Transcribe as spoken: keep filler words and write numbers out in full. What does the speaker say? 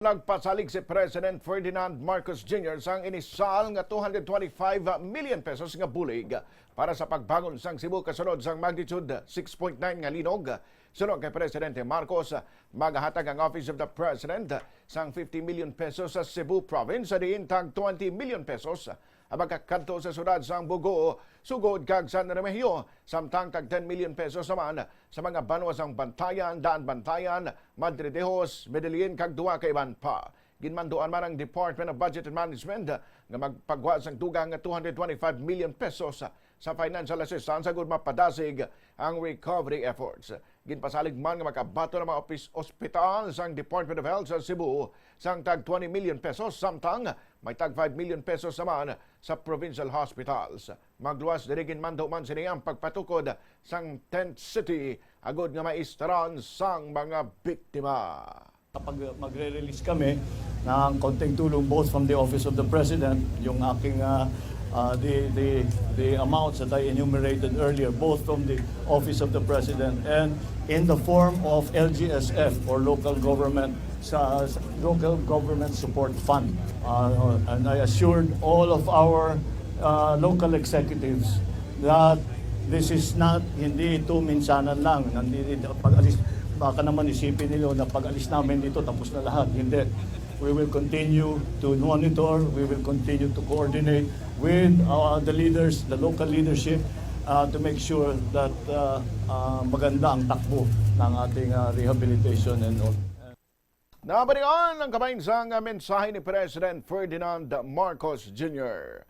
Nagpasalig si President Ferdinand Marcos Junior sang inisal nga two hundred twenty-five million pesos nga bulig para sa pagbangon sang Cebu kasunod sang magnitude six point nine nga linog. Suno kay Presidente Marcos, magahatag ang Office of the President sang fifty million pesos sa Cebu Province, sa diin tag twenty million pesos ang magkakadto sa siyudad sang Bogo, Sogod kag San Remigio, samtang tag ten million pesos naman sa mga banwa sang Bantayan, Daan Bantayan, Madre de Dios, Medellin, kag duha ka iban pa. Ginmanduan man ang Department of Budget and Management nga magpagwa sang dugang nga two hundred twenty-five million pesos sa financial assistance agud mapadasig ang recovery efforts. Ginpasalig man nga makabaton ang mga opis-, ospital sang Department of Health sa Cebu sang tag twenty million pesos, samtang may tag five million pesos naman sa provincial hospitals. Magluwas diri, ginmando man sini ang pagpatukod sang tent city agud nga maistaran sang mga biktima. Kapag magre-release kami ng konting tulong, both from the Office of the President, yung aking, ah, ah, the, the, the amounts that I enumerated earlier, both from the Office of the President and in the form of L G S F or local government, sa, sa Local Government Support Fund. Uh, and I assured all of our, uh, local executives that this is not, hindi ito minsanan lang. Nandito, pag-alis, baka naman isipin nila na pag-alis namin dito, tapos na lahat. Hindi. We will continue to monitor, we will continue to coordinate with, uh, the leaders, the local leadership, uh, to make sure that, uh, uh, maganda ang takbo ng ating, uh, rehabilitation and all. Nabalian ang kamay sang mensahe ni President Ferdinand Marcos Junior.